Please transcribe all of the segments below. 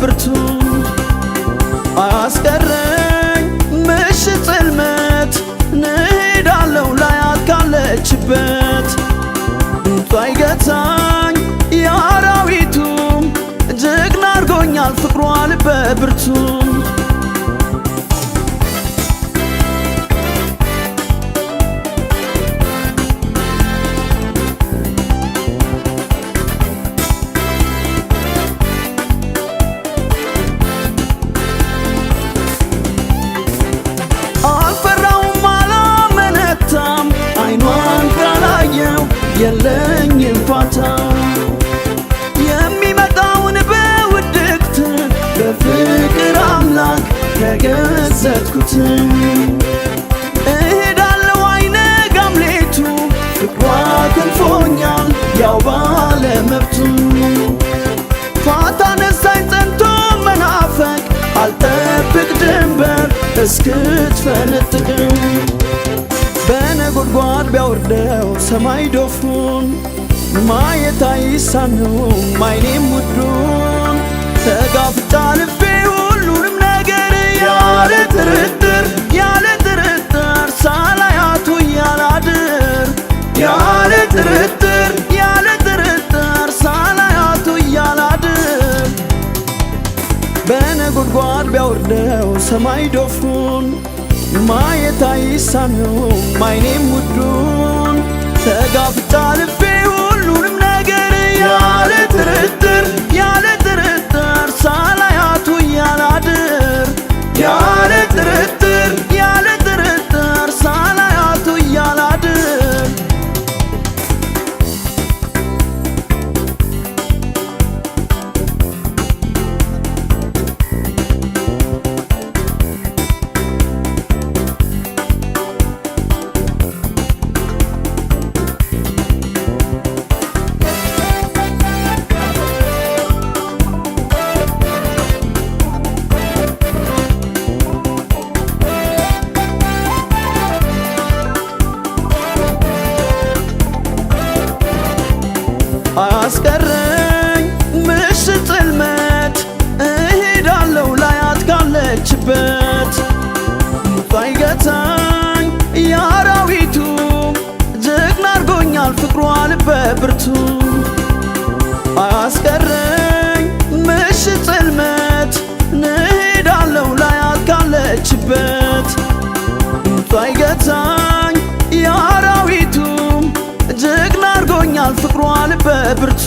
ብርቱ። አያስቀረኝ ምሽት ጽልመት ንሄዳለው ላያት ካለችበት። ድምጿ አይገታኝ የአራዊቱ ጀግና አርጎኛል ፍቅሯ ልበ ብርቱ። አልፈራውም አላመነታም አይኗን ካላየው የለኝም ፋታ። የሚመጣውን በውድቅት በፍቅር አምላክ ተገዘትኩት። እሄዳለሁ አይነጋም ሌቱ ፍቅሯ ክንፎኛል ያው ባለመብቱ። ፋታ ነሳኝ ጸንቶ መናፈቅ አልጠብቅ ድንበር እስክትፈነጥቅ። በነጎድጓድ ቢያወርደው ሰማይ ዶፉን ማየት አይሳነውም አይኔም ውዱን። ተጋፍጫ ልቤ ሁሉንም ነገር ያለ ጥርጥር ያለ ጥርጥር ሳላያቱ እያላድር ያለ ጥርጥር ያለ ጥርጥር ሳላያቱ እያላድር። በነጎድጓድ ቢያወርደው ሰማይ ዶፉን ማየት አይሳነውም አይኔም ውዱን። ተጋፍጫ ልቤ ሁሉንም ነገር ያለ ጥርጥር ያለ ጥርጥር ሳላያቱ እያላድር ያለ ጥርጥር ያለ ጥርጥር ሳላያቱ እያላድር። አያስቀረኝ ምሽት ጽልመት እሄዳለሁ ላያት ካለችበት። ድምጿ አይገታኝ የአራዊቱ ጀግና አርጎኛል ፍቅሯ ልበ ብርቱ። አያስቀረኝ ምሽት ጽልመት ንሄዳለሁ ላያት ካለችበት። ድምጿ አይገታኝ የአራዊቱ ጀግና አርጎኛል ፍቅሯ ልበ ብርቱ።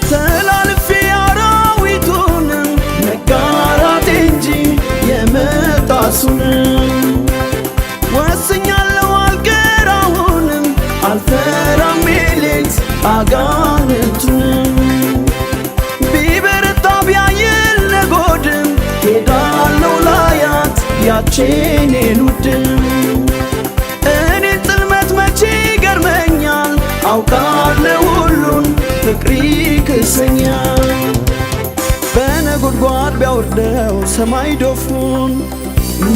ተላልፌ አራዊቱንም መጋራት እንጂ የመጣሱንም ወስኛለሁ አልቀር አሁንም አልፈራም ሌሊት አጋንንቱንም። ቢበረታ ቢያይል ነጎድም ሄዳለሁ ላያት ያቼኔን ውድም። እኔን ጽልመት መቼ ገርመኛል አውቃለሁ ሁሉን ፍቅሪ ክሰኛል። በነጎድጓድ ቢያወርደው ሰማይ ዶፉን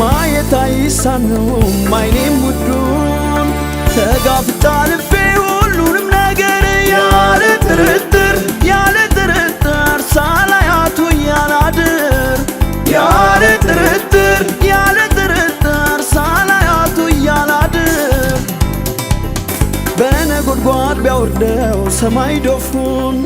ማየት አይሳነውም አይኔም ውዱን። ተጋፍጫ ልቤ ሁሉንም ነገር ያለ ጥርጥር ያለ ጥርጥር ሳላያቱ እያላድር ያለ ጥርጥር ያለ ጥርጥር ሳላያቱ እያላድር። በነጎድጓድ ቢያወርደው ሰማይ ዶፉን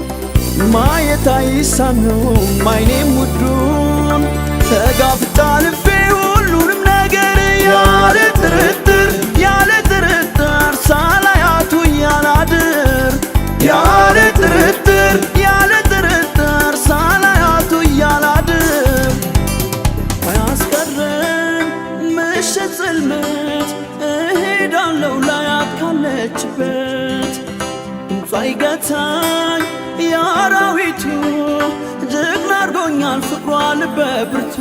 ማየት አይሳነውም አይኔም ውዱን። ተጋፍጫ ልቤ ሁሉንም ነገር ያለ ጥርጥር ያለ ጥርጥር ሳላያቱ እያላድር ያለ ጥርጥር ያለ ጥርጥር ሳላያቱ እያላድር። አያስቀረኝ ምሽት ጽልመት እሄዳለሁ ላያት ካለችበት። ድምጿ አይገታኝ የአራዊቱ ጀግና አርጎኛል ፍቅሯ ልበ ብርቱ።